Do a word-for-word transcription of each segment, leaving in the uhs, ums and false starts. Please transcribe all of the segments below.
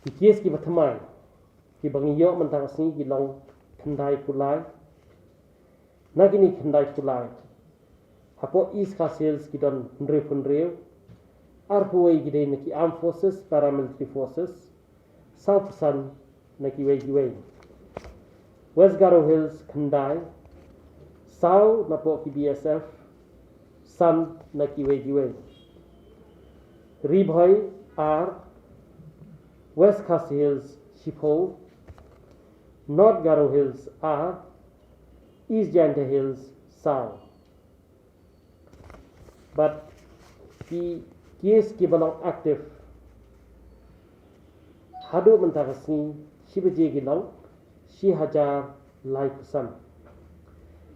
Ki case kiba thymmai kiba ngi ïoh mynta ka sngi ki long khyndai phew lai. Na kine khyndai phew lai, hapoh East Khasi Hills ki don hynriew phew hynriew. Arphew wei ki dei na ki Armed Forces, Paramilitary Forces, saw phew san na kiwei kiwei. West Garo Hills khyndai, saw napoh ki B S F, san na kiwei kiwei. Ri Bhoi ar, West Khasi Hills shiphew, North Garo Hills ar, East Jaintia Hills saw. Bad ki case kiba long active haduh mynta ka sngi, shi baje ki long shi hajar laiphew san.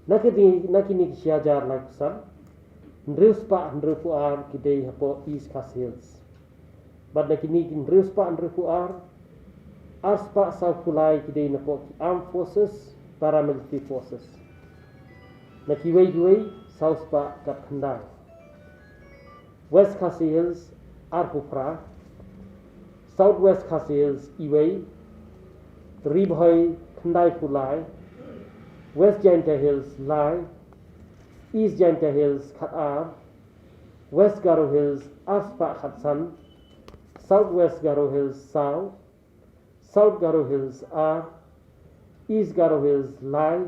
Na kine, na kine ki shi hajar laiphew san, hynriew spah hynriew phew ar ki dei hapoh East Khasi Hills. Bad na kine ki hynriew spah hynriew phew ar, ar spah saw phew lai ki dei napoh ki Armed Forces, Paramilitary Forces. Na kiwei kiwei, saw spah khatkhyndai. West Khasi Hills arphew phra, South West Khasi Hills iwei, Ri Bhoi khyndai phew lai, West Jaintia Hills lai, East Jaintia Hills khatar, West Garo Hills ar spah khatsan, South West Garo Hills saw, South Garo Hills ar, East Garo Hills lai,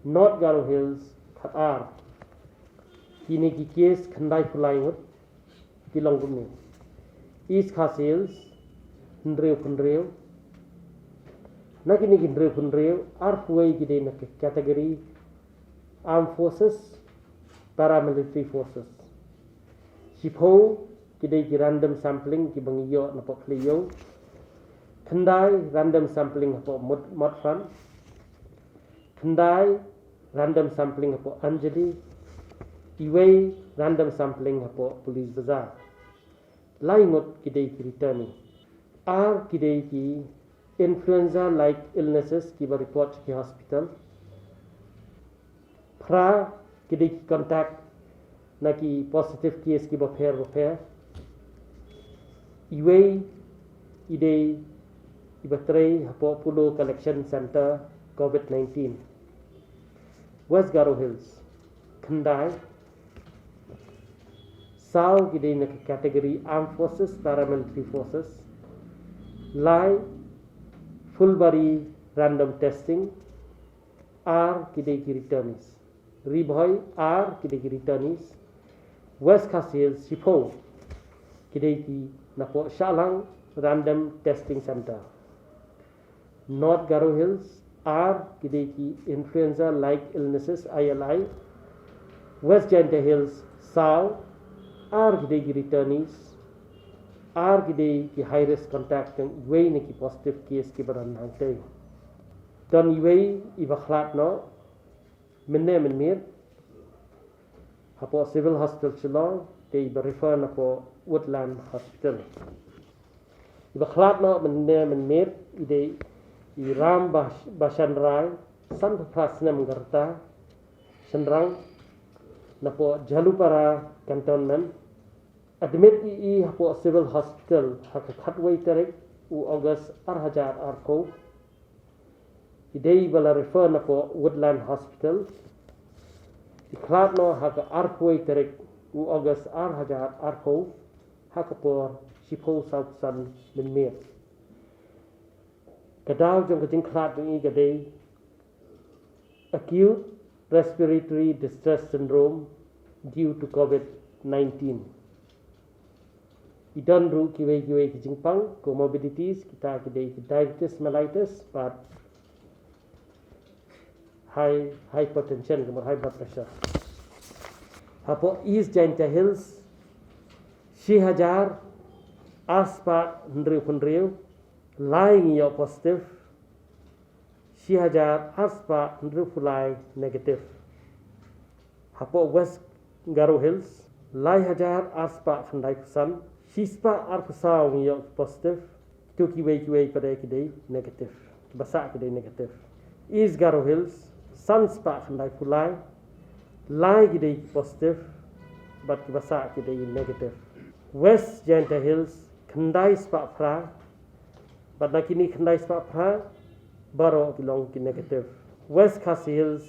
North Garo Hills khatar. Kine ki case khyndai phew lai ngut ki long kumne. East Khasi Hills hynriew phew hynriew. Na kine ki hynriew phew hynriew, arphew wei ki dei na ki category Armed Forces, Paramilitary Forces. Shiphew ki dei ki random sampling kiba ngi ïoh napoh Khlieh Ïew. Khyndai random sampling hapoh Mot-, Motphran. Khyndai random sampling hapoh Anjali. Iwei random sampling hapoh Police Bazar. Lai ngut ki dei ki returnee. Ar ki dei ki influenza like illnesses kiba report ki hospital. Phra ki dei ki contact na ki positive case kiba pher ba pher. Iwei i dei iba trei hapoh Apollo Collection Center COVID nineteen. West Garo Hills khyndai. Saw ki dei na ki category Armed Forces, Paramilitary Forces. Lai Phulbari random testing. Ar ki dei ki returnees. Ri Bhoi ar ki dei ki returnees. West Khasi Hills shiphew ki dei ki napoh Shillong random testing center. North Garo Hills ar ki dei ki influenza like illnesses, I L I. West Jaintia Hills saw, ar ki dei ki returnees, ar ki dei ki high risk contact, tang iwei na ki positive case kiba don hangtei. Don iwei iba khlad noh mynne mynmiet hapoh Civil Hospital Shillong, te iba refer napoh Woodland Hospital. Iba khlad noh mynne mynmiet i dei i Ram Bas-, Bashan Rai, sanphew phra snem ka rta, shynrang, napoh Jhalupara Cantonment. Admit i i hapoh Civil Hospital ha ka khatwei tarik u August ar hajar arphew. I dei ba la refer napoh Woodland Hospital. I khlad noh ha ka arphew tarik u August ar hajar arphew ha ka por shiphew saw phew san mynmiet. Ka daw jong ka jingkhlad jong i ka dei acute respiratory distress syndrome due to COVID nineteen. I don ruh kiwei kiwei ki jingpang, comorbidities, kita ki dei ki diabetes mellitus bad high hypertension, ka mut high blood pressure. Hapoh East Jaintia Hills shi hajar ar spah hynriew phew hynriew, lai ngi ïoh positive, shi hajar ar spah hynriew phew lai negative. Hapoh West Garo Hills lai hajar ar spah khyndai phew san, shi spah arphew saw ngi ïoh positive. Kito kiwei kiwei pat ki dei negative, kiba sah ki dei negative. East Garo Hills san spah khyndai phew lai, lai ki dei positive bad kiba sah ki dei negative. West Jaintia Hills khyndai spah phra, Bad na kine khyndai spah phra, baroh ki long ki negative. West Khasi Hills,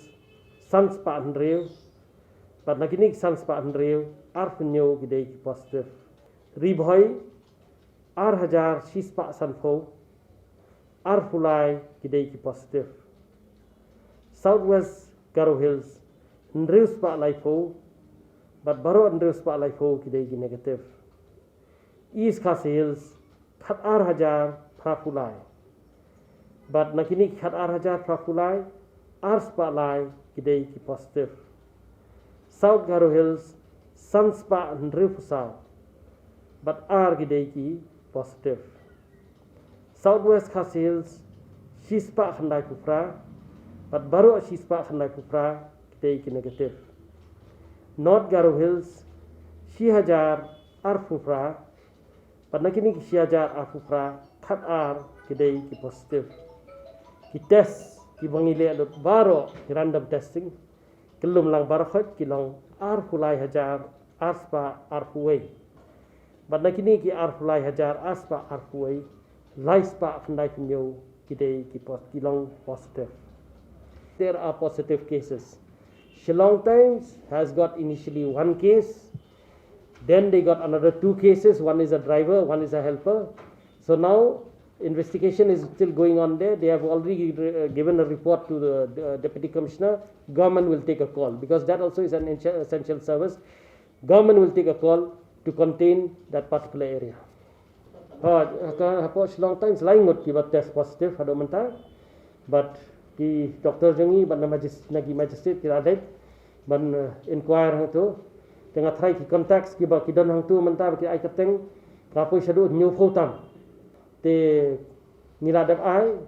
san spah hynriew. Bad na kine ki san spah hynriew, arphew hynñiew ki dei ki positive. Ri Bhoi, ar hajar shi spah sanphew, arphew lai ki dei ki positive. South West Garo Hills, hynriew spah laiphew, bad baroh hynriew spah laiphew ki dei ki negative. East Khasi Hills, khat ar hajar phraphew lai. Bad na kine ki khat ar hajar phraphew lai, ar spah lai ki dei ki positive. South Garo Hills, san spah hynriewphew saw, bad ar ki dei ki positive. South West Khasi Hills, shi spah khyndaiphew phra, bad baroh shi spah khyndaiphew phra ki dei ki negative. North Garo Hills, shi hajar arphew phra, bad na kine ki shi hajar arphew phra, khat ar ki dei ki positive. Ki test kiba ngi leh lut baroh ki random testing, kyllum lang baroh khoit ki long arphew lai hajar ar spah arphew wei. Bad na kine ki arphew lai hajar ar spah arphew wei, lai spah khyndaiphew hynñiew ki dei ki pos-, ki long positive. There are positive cases. Shillong Times has got initially one case, then they got another two cases. One is a driver, one is a helper. So now investigation is still going on there. They have already uh, given a report to the uh, deputy commissioner. Government will take a call because that also is an essential service. Government will take a call to contain that particular area. Ha, ka hapoh Shillong Times lai ngut kiba test positive haduh mynta. Bad ki doktor jong ngi bad na majis-, na ki magistrate ki la dei ban uh, inquire hangtu. Te nga tharai ki contacts kiba ki don hangtu mynta ba ki ai kyrteng ka poi shaduh hynñiewphew tam. Te ngi la dep ai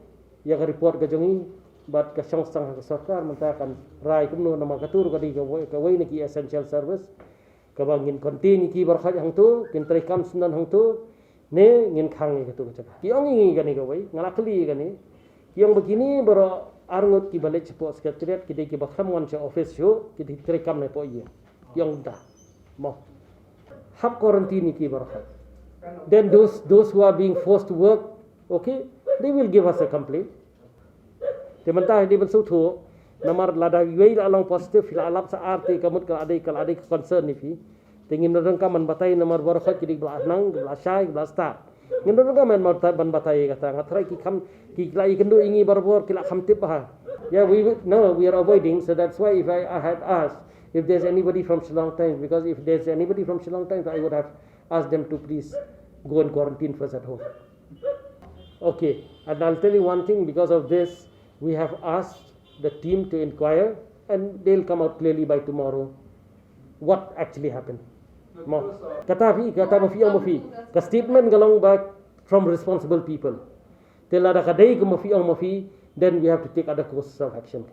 ïa ka report ka jong ngi bad ka shong sdang ha ka sorkar mynta kan rai kumno namar katu ka dei kawei, kawei na ki essential service. Kaba ngin contain ïa ki baroh khoit hangtu, kin trei kam syndon hangtu, ne ngin khang ïa katu ka jaka. Ki ong ïa ngi kane kawei, nga la kylli ïa kane. Ki ong ba kine baroh arngut kiba leit shapoh secretariat ki dei kiba khlem wan sha office shuh, ki dei trei kam napoh ïing. Ki ong kumta. Mo. Hap quarantine ïa ki baroh khoit. Then those, those who are being forced to work, okay, they will give us a complaint. Te mynta dei ban sngewthuh namar lada iwei la long positive, phi la lap sa ar te ka mut ka la dei, ka la dei ka concern ïa phi. Te ngim donkam ban batai namar baroh khoit ki dei ba la nang, ba la shai, ba la stad. Ngim donkam ban batai, ban batai ïa kata. Nga tharai ki kham, ki la ïakynduh ïa ngi barabor, ki la kham tip bha. Yeah, we will, no, we are avoiding. So that's why if I, I had asked if there's anybody from Shillong Times, because if there's anybody from Shillong Times, I would have asked them to please go and quarantine first at home. Okay, and I'll tell you one thing, because of this, we have asked the team to inquire and they'll come out clearly by tomorrow what actually happened. Mo. Kata phi, kata ma phi ong ma phi. Ka statement ka long ba from responsible people. Te lada ka dei ka ma phi ong ma phi, then we have to take other courses of action.